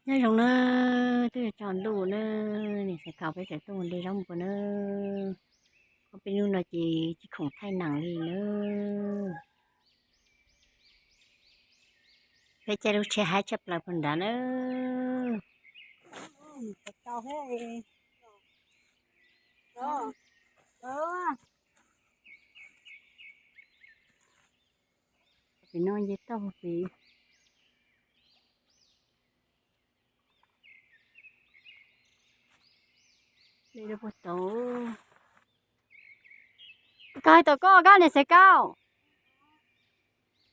Nyob zoo na, twb yuav tsaus ntuj na, niam Xaiv Kaus peb tseem tuaj mus de zaub npua na. Ob peb hnub no ces tsis khoom thaij nees li na. Peb caij lub tsheb haib tshaj plaws puag nrad na. Pem no nce toj pem. Kawg tom koj kab niam Xaiv Kaus.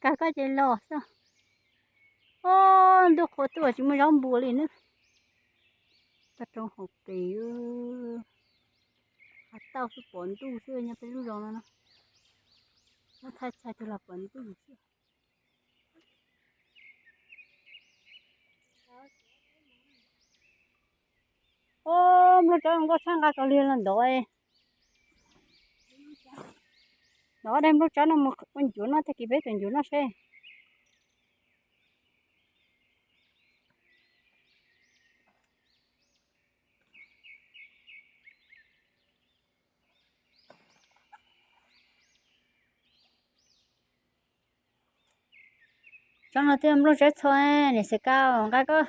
Kawg koj ces los xwb. Ntuj qhua tuaj tsis muaj zaub npua li na. Toj roob hauv pes. Hav tauj xwb pom ntuj xwb nyob peb lub zos no na. Muab thaij txhais twg los pom ntuj xwb. Nplooj tsob zoo nkauj tshaj nqa kos liag los ntov. Ntov daim nplooj tsob no mus ua ncuav noj tag kis peb tseem ncuav noj seb. Tsob no twb nplooj tsob txho, niam Xaiv Kaus nqa koj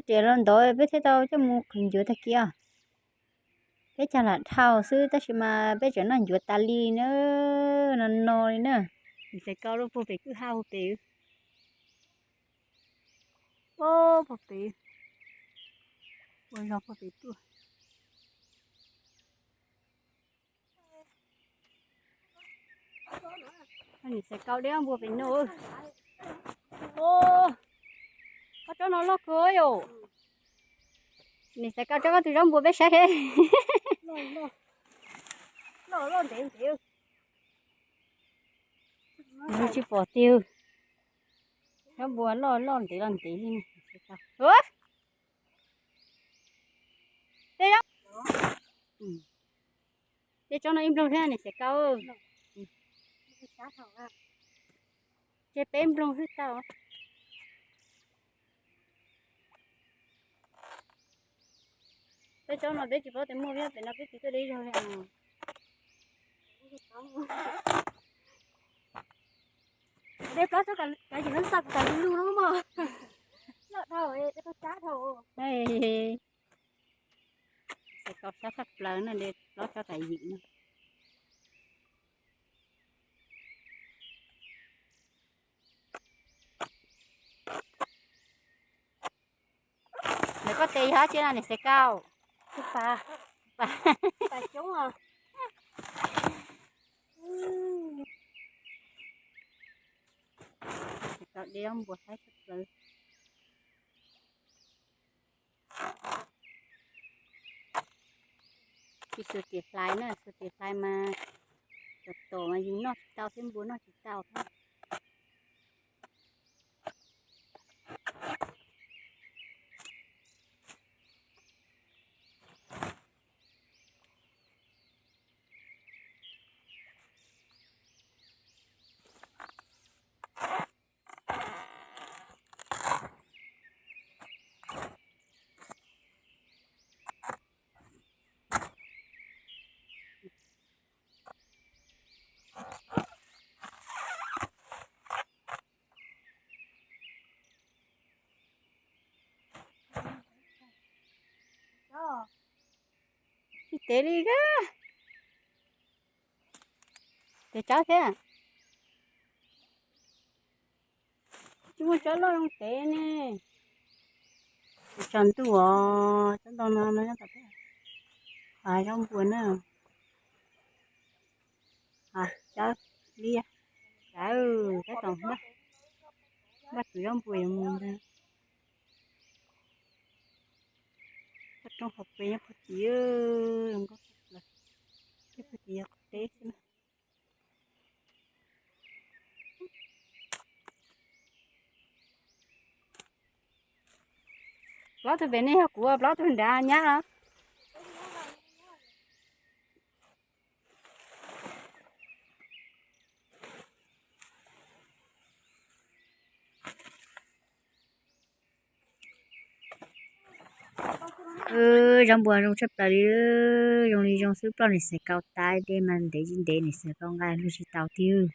cov riam los ntov peb thiaj tau coj mus qhwv ncuav tag kis os. Peb cog lam dhau xwb tab sis mas peb tseem noj ncuav tas li na, no no li na. Niam Xaiv Kaus lub puag pem kwj ha puag pem. Puag pem, ua zog puag pem tuaj. Niam Xaiv Kaus de zaub npua pem no. Ob tsob no loj kawg yom. Niam Xaiv Kaus tso koj tus zaub npua peb saib. Tsis pom tiag. Zaub npua loj loj ntev los ntev li. Tej zaub, tej tsob no ib nplooj thiab niam Xaiv Kaus. Ces peb nplooj xwb tau. Peb tsob no peb tsis paub tias muaj, peb pem no peb tsis tuaj de zog li. De plaub tsob kav yim no xav kuv tas lug lug no mog. Loj dhau, de tau tsab dhau. Xaiv Kaus sab tshaj plaws no, de plaub tsob kav yim no. Ntawm koj tes yog dab tsi no niam Xaiv Kaus? Pas, pas coob os. Xaiv Kaus de zaub npua haib tshaj plaws. Tsis xuas ris hlais na, xuas ris hlais mas tom tom mas yus noj tsis tau thiab npua noj tsis tau thiab. Tsis tev li kab. Tes tsawb thiab. Tsis muaj tsob loj zoo tev ne. Tsaus ntuj os, tsob ntoo no no nyob tom peb. Hav zaub npua na. Hav tsawb liab. Tsawb, tsawb tom npaj, npaj tus zaub npua yuav mus ntag. Toj roob hauv pes nyob puag tim, zoo nkauj tshaj plaws. Nyob puag tim yog qhov teb xwb na. Plaub tug pem nej yog kuv, plaub tug nrad nyab los. Zaub npua zoo tshaj plaws li, zoo li zoo xwb, ploj niam Xaiv Kau tas dej mas ntev tsis ntev niam Xaiv Kau nqa luag tsis tau tiag.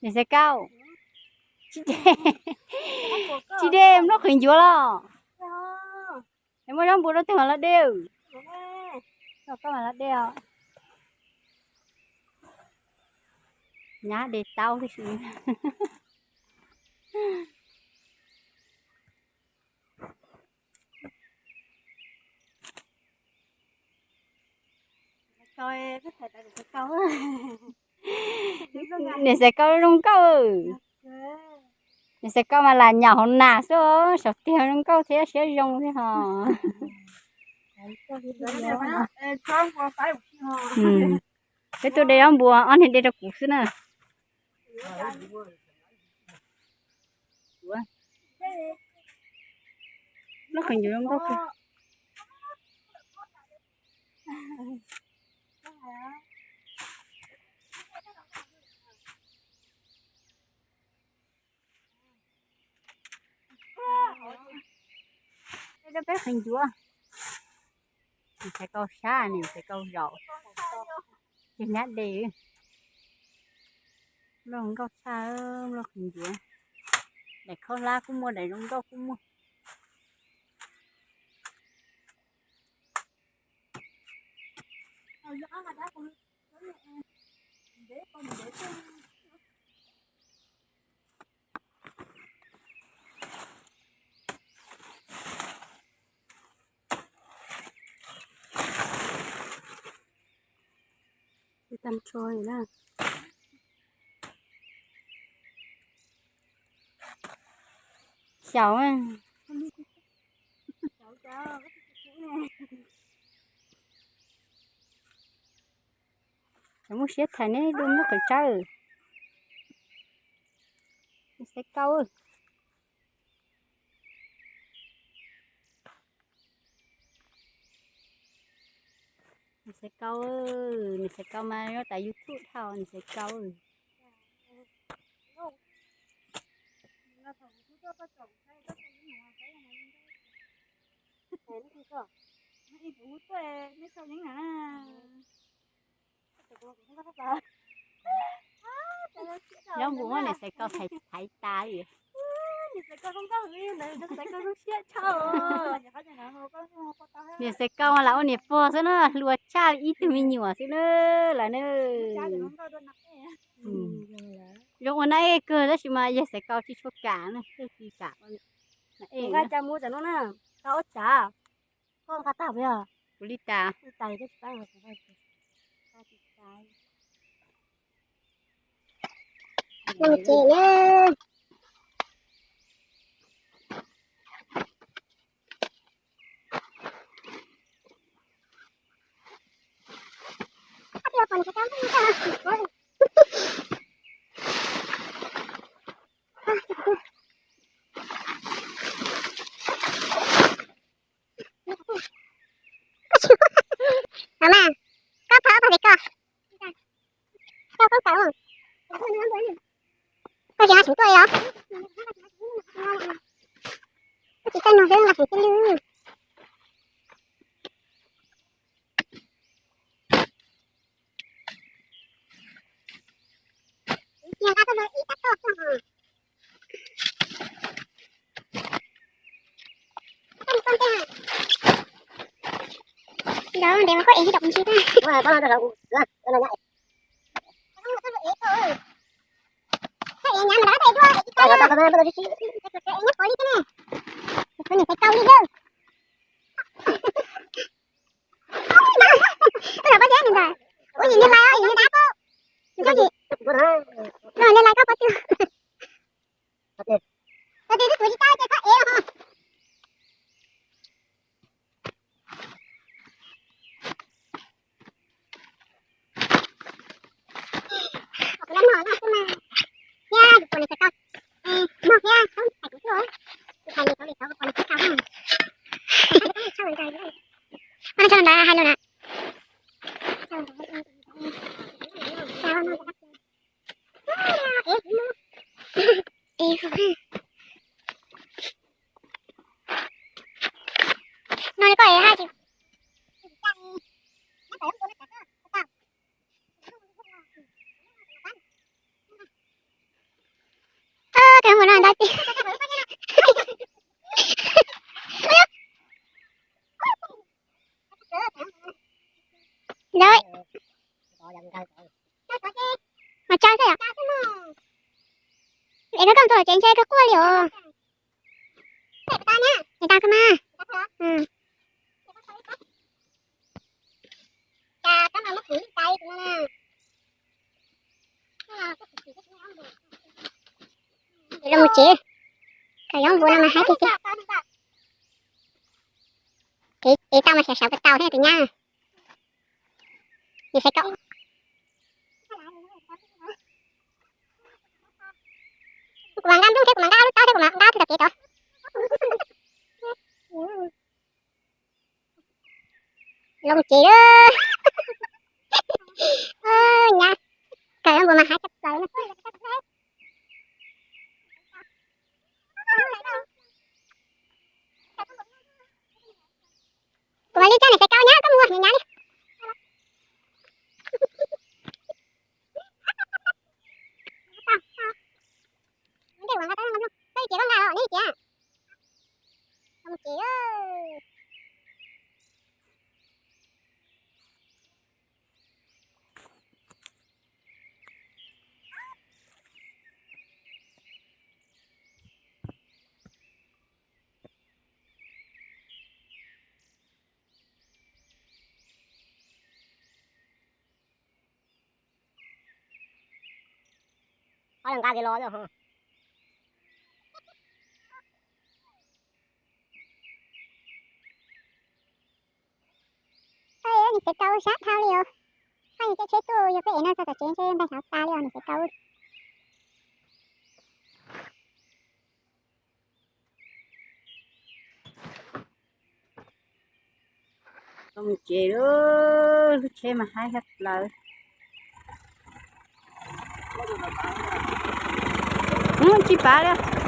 Niam Xaiv Kau, tsis dej, nplooj qhwv ncuav los? Es muaj zaub npua rau twg mas los de. Koj mas los de os. Nyab de taub tib si. Niam Xaiv Kau zoo nkauj. Niam Xaiv Kau mas lam nyaum hauv nas xwb, saum tiag zoo nkauj thiab siab zoo thiab ho. Peb tuaj de zaub npua, ob niag de rau kuv xwb na. Nplooj qhwv ncuav zoo nkauj kawg. Peb qhwv ncuav, niam Xaiv Kau sab, niam Xaiv Kau zaum, ces nyab de. Nplooj nkauj tshaj, nplooj qhwv ncuav. Daim khaub hlab kuj muaj, daim zoo nkauj kuj muaj. Tag nrho na. Xyaum. Muaj siab thaiv neb dua nplooj qhwv tsawb. Xaiv Kau. Niam Xaiv Kau, niam Xaiv Kau mas nyob tas YouTube dhau, niam Xaiv Kau. Zaub npua muab niam Xaiv Kau thaiv tas li. Niam Xaiv Kau mas lam ua niam pog xwb na, hluas tshaj li ib tug me nyuam xwb na lawm na. Zoo ua nab ej kawg tab sis mas yawg Xaiv Kau tsis tshua kam na, tsis kam. Kuv li tas. Tau mas, koj phawj pog pem ko. Koj koob kawm, koj tsis nqa xeem tuaj li los? Koj tsis txawj nug xwb nqa xeem tij lwj. Nqa tuaj mus ib tab tuaj xwb. Ntawd ntev mas koj ev tsis tau kuv ntsis thiab. Koj ev nyab mas lawv koj ev dua ev tsis tau. Ev nyab pov li thiab ne. Tus niam tais kau li yawg. Koj los pab tsev ntawd. Ua yim niag lais, yim niag dab koj. Nws txhob yim. Los niag lais koj pov twg. Pov twg twb tuav tsis tau ces koj ev los. Kuv los mog no xwb mas. Thiab kuv pom niam tais kau. Mog thiab txhob hais kuv tuaj. Kuv hais niam tais li tau kuv pom niam tais kau na. Koj ha tsis. Tus mus no ntag. Ntawd. Mas tsa xwb yom. Es koj koj mus txog tsev ntshe kawg quaj li os. Es tag kawg mas. Los mus tsev, kom zaub npua no mas haib tiag tiag. Kev tau mas xyav sawv puas tau thiab tus nyab. Nws xaiv kauj. Kuv mam nqa nplooj thiab kuv mam nqa lub taub thiab kuv mam nqa txoj kev tod. Los mus tsev. Nyab, kawg zaub npua mas haib tshaj plaws. Kuv mam li coj niam xaiv kauj nyab koj mus nyab nyab li. Koj tsis nqa los neb tsev. Koj mus tsev. Qhov los nqa kev los lawm ho. Niam xaiv kauj sab dhau li os. Haj yog caij tsheb tuaj yog peb ev no txog tom tsev ntshe npaj xyov tas li os niam xaiv kauj. Mus tsev lawm, lub tsheb mas haib tshaj plaws. Tsis pav li.